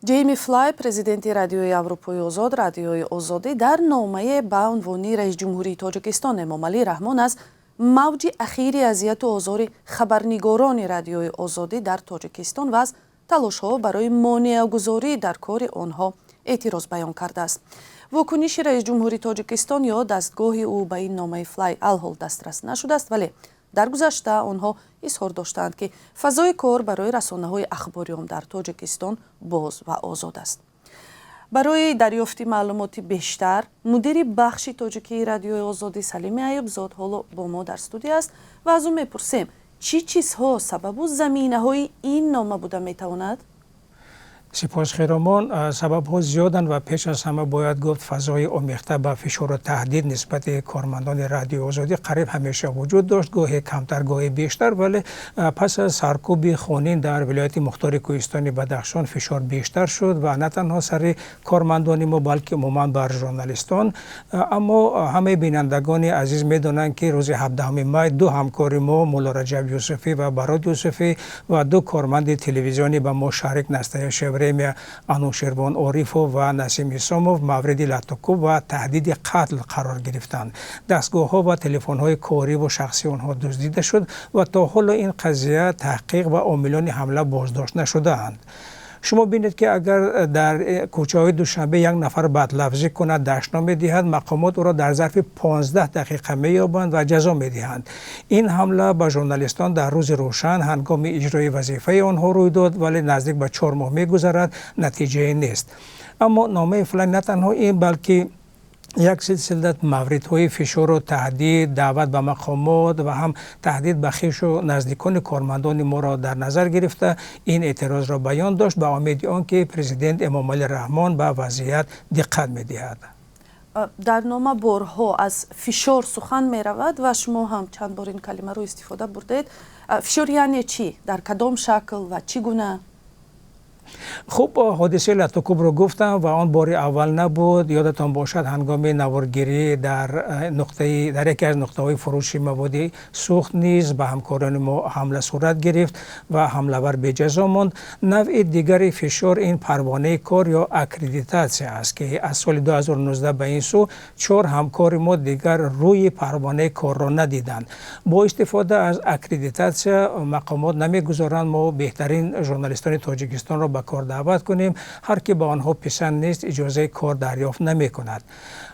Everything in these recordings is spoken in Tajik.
Ҷейми Флай, президенти Радиои Аврупои Озод, Радиои Озодӣ, дар номае ба унвони раиси ҷумҳурии Тоҷикистон Эмомалӣ Раҳмон аз мавҷи ахири азияту озори хабарнигорони Радиои Озодӣ дар Тоҷикистон ва аз талошҳо барои монеагузорӣ дар кори онҳо эътироз баён кардааст. Вокуниши раиси ҷумҳури Тоҷикистон ё дастгоҳи ӯ ба ин номаи Флай алҳол дастрас нашудааст, вале дар гузашта онҳо изҳор доштаанд, ки фазои кор барои расонаҳои ахбори ом дар Тоҷикистон боз ва озод аст. Барои дарёфти маълумоти бештар мудири бахши тоҷикии Радиои Озодӣ Салими Аюбзод ҳоло бо мо дар студия аст ва аз ӯ мепурсем, чӣ чизҳо сабабу заминаҳои ин нома буда метавонад? Сипос, Хиромон. Сабабҳо зиёданд ва пеш аз ҳама бояд гуфт, фазои омехта ба фишору таҳдид нисбати кормандони Радиои Озодӣ қариб ҳамеша вуҷуд дошт, гоҳе камтар, гоҳе бештар, вале пас аз саркӯби хунин дар вилояти мухтори кӯҳистони Бадахшон фишор бештар шуд ва на танҳо сари кормандони мо, балки умуман бар журналистон. Аммо ҳамаи бинандагони азиз медонанд, ки рӯзи 17 май ду ҳамкори мо, Мулло Раҷаб Юсуфӣ ва Барод Юсуфӣ, ва ду корманди телевизиони ба мо шарик «Настоящее Время» Анушервон Орифов ва Насим Исомов мавриди латтукӯб ва таҳдиди қатл қарор гирифтанд. Дастгоҳҳо ва телефонҳои кориву шахсии онҳо дуздида шуд ва то ҳоло ин қазия таҳқиқ ва омилони ҳамла боздошт нашудаанд. Шумо бинед, ки агар дар кӯчаҳои Душанбе як нафар бадлафзӣ кунад, дашном медиҳад, мақомот ӯро дар зарфи 15 дақиқа меёбанд ва ҷазо медиҳанд. Ин ҳамла ба журналистон дар рӯзи рӯшан, ҳангоми иҷрои вазифаи онҳо рӯй дод, вале наздик ба 4 моҳ мегузарад, натиҷае нест. Аммо номаи Флай на танҳо ин, балки як силсила мавридҳои фишору таҳдид, даъват ба мақомот ва ҳам таҳдид ба хешу наздикони кормандони моро дар назар гирифта, ин эътирозро баён дошт, ба умеди он ки президент Эмомалӣ Раҳмон ба вазъият диққат медиҳад. Дар нома борҳо аз фишор сухан меравад ва шумо ҳам чанд бор ин калимаро истифода бурдед. Фишор яъне чӣ, дар кадом шакл ва чӣ гуна? Хуб, ҳодисаи латтукӯбро гуфтам ва он бори аввал набуд. Ёдатон бошад, ҳангоми наворгирӣ дар нуқтаи дар яке аз нуқтаҳои фурӯши маводи сӯхт низ ба ҳамкорони мо ҳамла сурат гирифт ва ҳамлавар беҷазо монд. Навъи дигари фишор ин парвонаи кор ё аккредитатсия аст, ки аз соли 2019 ба ин сӯ чор ҳамкори мо дигар рӯи парвонаи корро надиданд. Бо истифода аз аккредитатсия мақомот намегузоранд мо беҳтарин журналистони Тоҷикистонро ба кор даъват кунем. Ҳар ки ба онҳо писанд нест, иҷозаи кор дарёфт намекунад.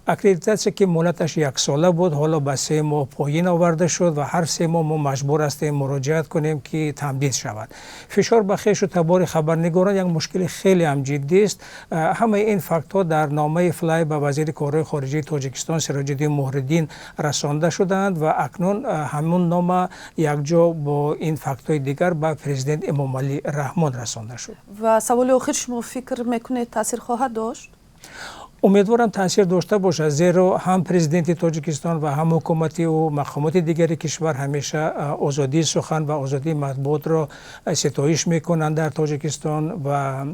Аккредитатсия, ки муҳлаташ яксола буд, ҳоло ба 3 моҳ поён оварда шуд ва ҳар 3 моҳ мо маҷбур ҳастем муроҷиат кунем, ки тамдид шавад. Фишор ба хешу табори хабарнигорон як мушкили хеле ҳам ҷиддист. Ҳамаи ин фактҳо дар номаи Флай ба вазири корҳои хориҷии Тоҷикистон Сироҷиддин Муҳриддин расонда шудаанд ва акнун ҳамун нома якҷо бо ин фактҳои дигар ба президент Эмомалӣ Раҳмон расонда шуд. Ва саволи охир: шумо фикр мекунед, таъсир хоҳад дошт? Умедворам, таъсир дошта бошад, зеро ҳам президенти Тоҷикистон ва ҳам ҳукумати ӯ, мақомоти дигари кишвар ҳамеша озодии сухан ва озодии матбуотро ситоиш мекунанд дар Тоҷикистон ва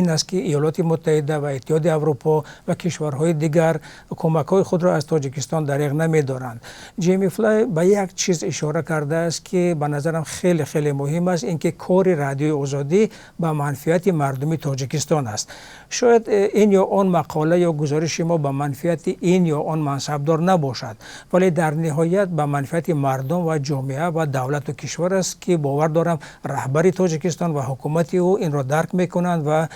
ин аст, ки Иёлоти Муттаҳида ва Иттиҳоди Аврупо ва кишварҳои дигар кӯмакҳои худро аз Тоҷикистон дареғ намедоранд. Ҷейми Флай ба як чиз ишора кардааст, ки ба назарам хеле хеле муҳим аст, ин ки кори Радиои Озодӣ ба манфиати мардуми Тоҷикистон аст. Шояд ин ё он мақола ё гузориши мо ба манфиати ин ё он мансабдор набошад, вале дар ниҳоят ба манфиати мардум ва ҷомеа ва давлату кишвар аст, ки бовар дорам, раҳбари Тоҷикистон ва ҳукумати ӯ инро дарк мекунанд ва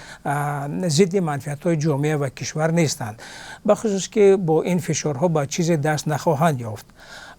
зидди манфиатҳои ҷомеа ва кишвар нестанд, бахусус ки бо ин фишорҳо ба чизе даст нахоҳанд ёфт.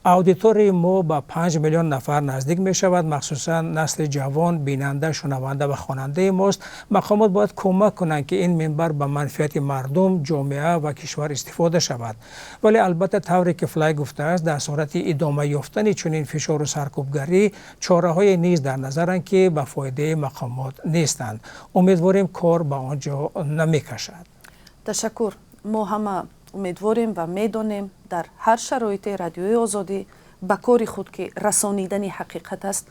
Аудиторияи мо ба 5 миллион нафар наздик мешавад, махсусан насли ҷавон бинанда, шунаванда ва хонандаи мост. Мақомот бояд кӯмак кунанд, ки ин минбар ба манфиати мардум, ҷомеа ва кишвар истифода шавад. Вале албатта, тавре ки Флай гуфтааст, дар сурати идома ёфтани чунин фишору саркӯбгарӣ чораҳое низ дар назаранд, ки ба фоидаи мақомот нестанд. Умедворем, кор ба он ҷо намекашад. Ташаккур. Мо ҳама умедворем ва медонем, дар ҳар шароите Радиои Озодӣ ба кори худ, ки расонидани ҳақиқат аст.